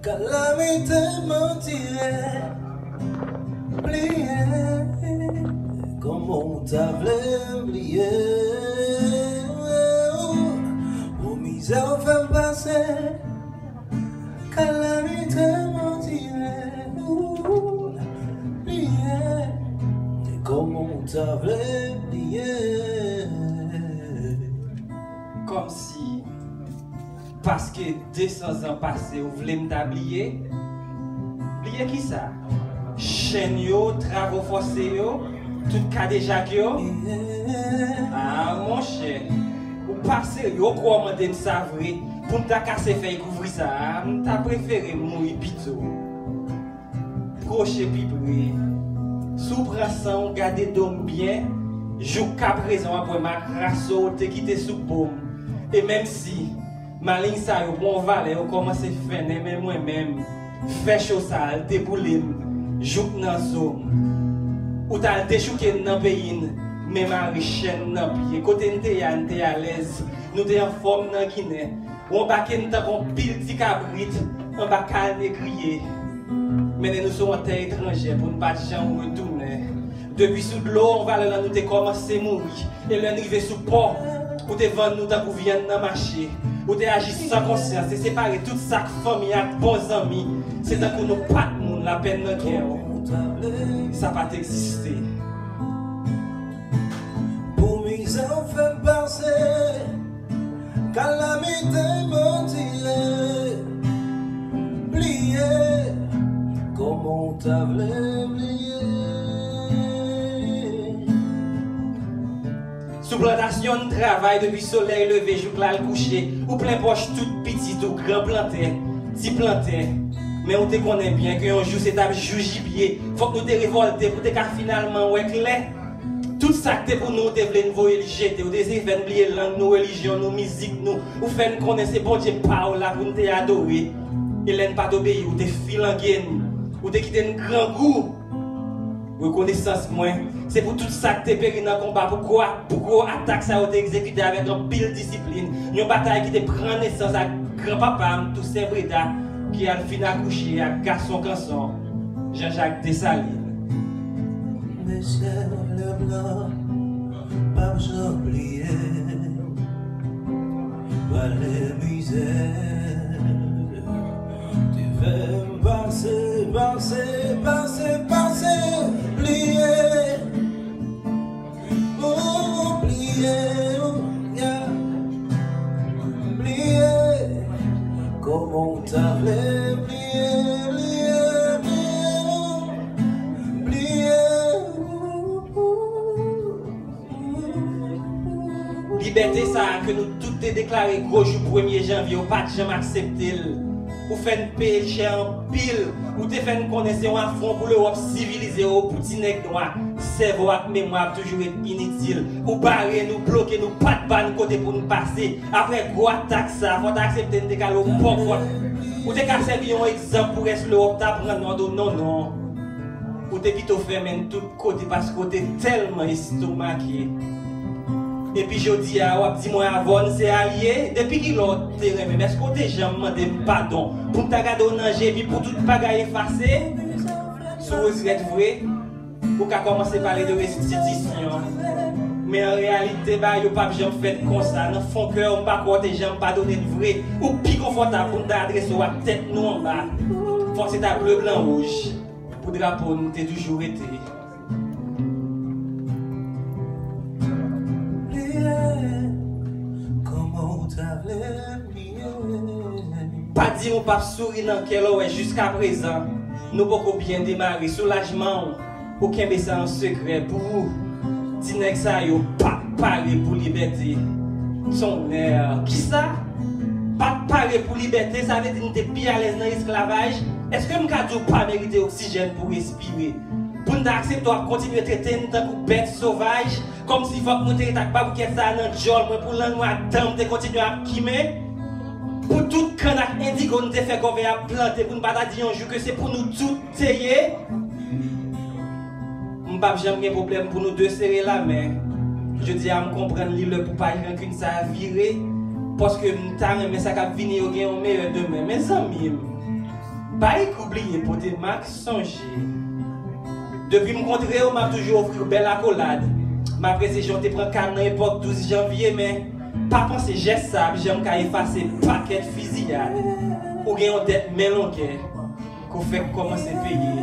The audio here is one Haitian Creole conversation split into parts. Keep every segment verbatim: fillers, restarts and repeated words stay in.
Kalamite m tire, bliye, kòman w ta vle bliye. Pou mizè w fè m pase, kalamite m tire, bliye, kòman w ta vle bliye. Kòmsi Paske de san zan pase, ou vle m ta bliye? Bliye kisa? Chenn yo, travo fòse yo, tout kadejak yo? Ah, monchè, ou pa serye, ou kwè w mande m sa vre? Pou m ta kase fèy kouvri sa a, m ta prefere mouri pito. Pwoche pi pre. Si w pran san w, gade do m byen, joukaprezan w ap wè m ak raso w te kite sou po m. E menm si maleng sa yo pran w valè, yo kòmanse fennen, men mwen menm, fè cho sa al deboule m jouk nan zo m. Ou t al dechouke n nan peyi n, men mare chenn nan pye. Kote n te ye a, n te alèz, nou te anfòm nan Ginen. Ou anbake n tankou yon pil ti kabrit anba kal negriye. Mennen nou sou yon tè etranjè pou n pa t janm retounen. Depi sou dlo, yon valè nan nou te kòmanse mouri. E lè n rive sou pò, ou te vann nou tankou vyann nan mache. Ou te aji san konsyans, te separe tout sa k fanmi ak bon zanmi. Se tankou nou pa t moun, lapèn nan kè w, sa pa t egziste. Pou mizè w fè m pase, kalamite m tire, bliye, kòman w ta vle bliye. Sou plantasyon n travay depi solèy leve jouk l al kouche, ou plen pòch tout pitit ou, gran plantè, ti plantè. Men ou te konnen byen ke yon jou se t ap jou jibye, fòk nou te revòlte pou te ka finalman wè klè. Tout sa k te pou nou, ou te vle n voye l jete, ou te eseye fè n bliye lang nou, relijyon nou, mizik nou, ou fè n konnen se Bondye pa w la pou n te adore. E lè n pa t obeyi, ou te filange n, ou te kite n grangou. Rekonesans mwen, se pou tout sa k te peri nan konba, pou gwo, pou gwo atak sa yo te egzekite avèk anpil disiplin. Yon batay ki te pran nesans ak granpapa m, Tousen Breda, ki al fin akouche ak gason kanson, Jean Jacques Dessalines. Mesye, lè blan p ap janm bliye. Pale mizè te fè m pase, pase, pase, pase, bliye. Oh, bliye, oh, yeah. Bliye. Kòman w ta vle bliye, bliye, bliye, bliye. Libète sa a ke nou tout te deklare gwo jou premye janvye, ou pa t janm aksepte l. Ou fè n peye l chè anpil. Ou te fè n konnen se yon afwon pou Lewòp sivilize yo, pou ti nèg nwa, sèvo ak memwa ap toujou ret initil. Ou bare n, ou bloke n, ou pa t ba n kote pou n pase. Apre gwo atak sa a, fò w ta aksepte n te kale w pòpòt. Ou te ka sèvi yon egzanp pou rès Lewòp ta pran nòt ou non, non. Ou te pito fèmen n tout kote paske w te tèlman estomake. Epi jodi a, w ap di mwen avè w n se alye? Depi kilè w te renmen m? Èske w te janm mande m padon pou m ta gade w nan je epi pou tout bagay efase? Si w regrèt vre, ou ka kòmanse pale de restitisyon. Men an reyalite, bagay yo p ap janm fèt konsa. Nan fon kè w, m pa kwè w te janm padone n vre. Ou pi konfòtab pou n ta adrese w ak tèt nou anba. Fò se ta ble, blan, wouj. Pou drapo n te toujou rete. Bliye, kòman w ta vle bliye? Pa di m ou p ap souri nan kè lè w wè jiskaprezan nou poko byen demare. Soulajman w, ou kenbe sa an sekrè pou ou. Ti nèg sa yo pa t pare pou libète. Tonnè, kisa? Pa t pare pou libète, sa vle di nou te pi alèz nan esklavaj? Èske m ka di w pa merite oksijèn pou respire? Pou n ta aksepte w ap kontinye trete n tankou bèt sovaj, kòmsi fòk mwen te ret ak baboukèt sa a nan djòl mwen pou lanmou ak dan m te kontinye ap kimen? Pou tout kann ak endigo n te fè kòvèy ap plante, pou n pa ta di yon jou ke se pou nou tout te ye? M p ap janm gen pwoblèm pou nou de sere lamen. Jodi a, m konprann li lè pou paj rankin sa a vire, paske m ta renmen sa k ap vini yo gen yon meyè demen. Mezanmi m, Pike ou bliye pote mak, sonje. Depi m kontre w, m ap toujou ofri w bèl akolad. M apresye jan w te pran ka m nan epòk douz janvye, men pa panse jès sa ap janm ka efase pakèt fiziyad. Ou gen yon dèt men longè ke w fèk kòmanse peye.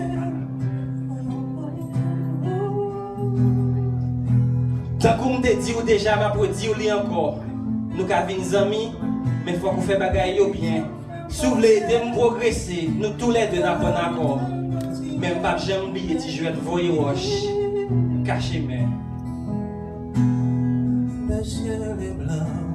Tankou m te di w deja, m ap redi w li ankò. Nou ka vin zanmi, men fòk ou fè bagay yo byen. Si w vle ede m pwogrese, nou toulède n ap ann akò. Men m p ap janm bliye ti jwèt voye wòch, kache men. Mesye Leblanc.